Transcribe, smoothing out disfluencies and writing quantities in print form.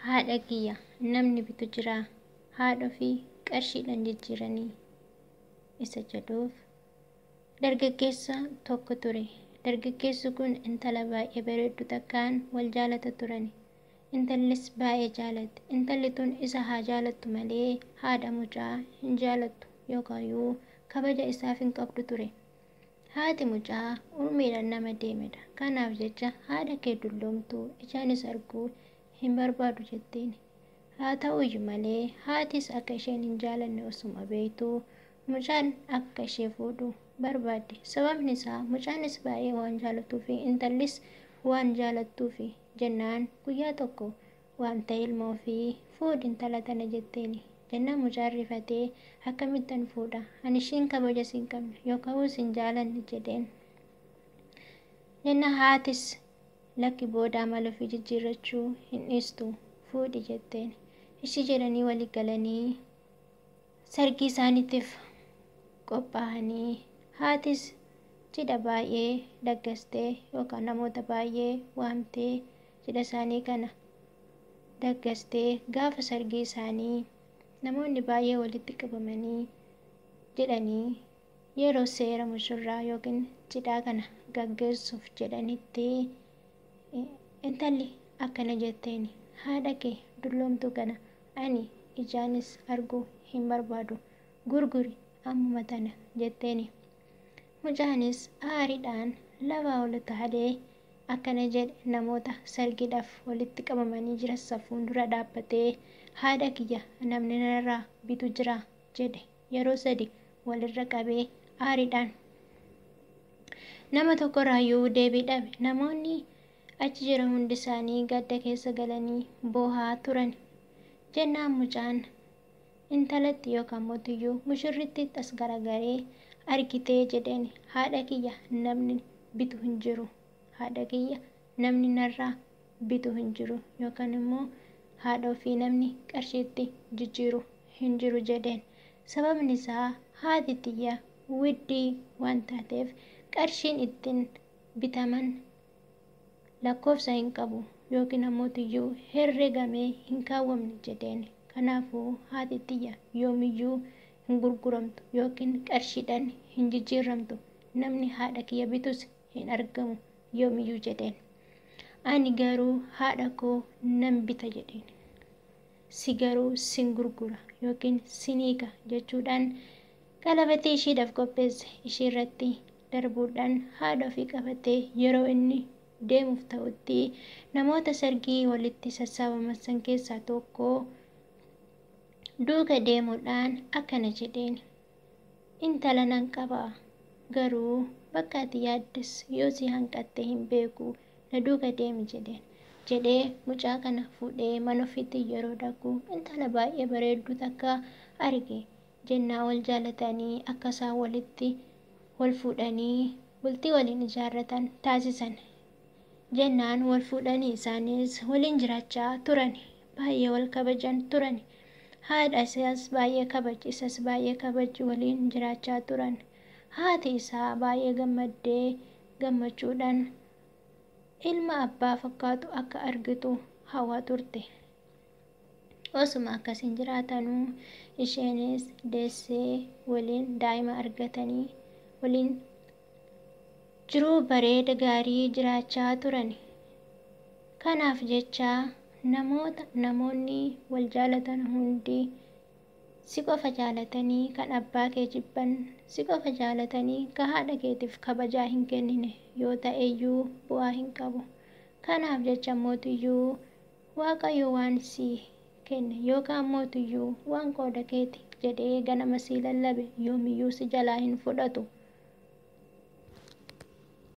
Haadha kiyya namni bitu jiraa, haadha ofii qarshiidhaan jijjiiranii isa jedhuuf dargaggeessa tokko ture. Dargaggeessi kun intala baay'ee bareeddu takkaan wal jaalata turani. Intallis baay'ee jaalatti. Intalli tun isa haa jaalattu malee haadha mucaa hin jaalattu yookaan kabaja isaaf hin qabdu ture. Haati mucaa umriidhaan nama deemedha. Kanaaf jecha haadha kee dulloomtuu ijaanis arguu hin barbaadu jettiin. Haa ta'uyyuu malee haatis akka isheen hin jaalanne osuma beektuu mucaan akka ishee fuudhu barbaadde. Sababni isaa mucaanis baay'ee waan jaalatuufi intallis waan jaalattuufi jennaan guyyaa tokko waan ta'e ilma ofii fuudhi intala tana jetteeni. Jennaan mucaan rifatee akkamittan fuudha, ani ishiin kabaja siin qabne yookaan sin jaalanne jedheen. Jennaan haatis lakki booda amala ofii jijjiirrachuu hin dhiistu fuudhi jetteen. Ishii jedhanii walii galanii sargii isaaniitiif qophaa'anii haatis cidha baay'ee daggastee yookaan namoota baay'ee waamtee cidha isaanii kana daggastee gaafa sargii isaanii namoonni baay'ee walitti qabamanii jedhanii yeroo seera mushurraa yookiin cidhaa kana gaggeessuuf jedhanitti intalli akkana jetteen, haadha kee dulloomtuu kana ani ijaanis arguu hin barbaadu, gurguri ammuma tana jetteeni. Mucaanis aariidhaan lafaa ol utaalee akkana jedhe namoota sargiidhaaf walitti qabamanii jiran fuuldura dhaabbatee, haadha kiyya namni narraa bitu jira jedhe yeroo sadi walirra qabee aariidhaan. Nama tokkorraayyuu deebii dhabe. Namoonni achi jiran hundi isaanii gadda keessa galanii boohaa turan. Jennaan mucaan intalatti yookaan mootiyyuu mushurritti as garagaree argitee jedheen, haadha kiyya namni bitu hin jiru, haadha kiyya namni narraa bitu hin jiru yookaan immoo haadha ofii namni qarshiitti jijjiiru hin jiru jedheen. Sababni isaa haati tiyya widdii waan taateef qarshiin ittiin bitaman lakkoofsa hin qabu yookiin ammoo herreegamee hin kaawwamne jedheen. Kanaafuu haati tiyya yoomiyyuu hin gurguramtu yookiin qarshiidhaan hin jijjiiramtu, namni haadha kiyya bitus hin argamu yoomiyyuu jedheen. Ani garuu haadha koo nan bita jedheen. Si garuu sin gurgura yookiin sin hiika jechuudhaan qalabatee ishiidhaaf qopheesse ishii irratti darbuudhaan haadha ofii qabatee yeroo inni deemuuf ta'utti namoota sargii walitti sassaabaman san keessaa tokko duuka deemuudhaan akkana jedheen, intala nan qaba garuu bakka ati yaaddes yoo si hanqatte hin beeku, na duuka deemi jedheen. Jedhee mucaa kana fuudhee mana ofiitti yeroo dhaqu intala baay'ee bareedduu takka arge. Jennaan wal jaalatanii akka isaan walitti wal fuudhanii bultii waliin ijaarratan taasisan. Jennaan wal fuudhanii isaanis waliin jiraachaa turan. Baay'ee wal kabajan turan. Haadha isaas baay'ee kabaji, isas baay'ee kabaji waliin jiraachaa turan. Haati isaa baay'ee gammaddee gammachuudhaan ilma abbaa fakkaatu akka argitu hawwaa turte. Osuma akkasiin jiraatanuu isheenis deessee waliin daa'ima argatanii waliin jiruu bareeda gaarii jiraachaa turan. Kanaaf jecha namoonni wal jaalatan hundi si qofa jaalatanii kan abbaa kee jibban, si qofa jaalatanii kan haadha keetiif kabajaa hin kennine yoo ta'eyyuu bu'aa hin qabu. Kanaaf jecha mootiyyuu Waaqayyo waan si kenne yookaan mootiyyuu waan qooda keeti jedhee ganama si lallabe yoomiyyuu si jalaa hin fudhatu.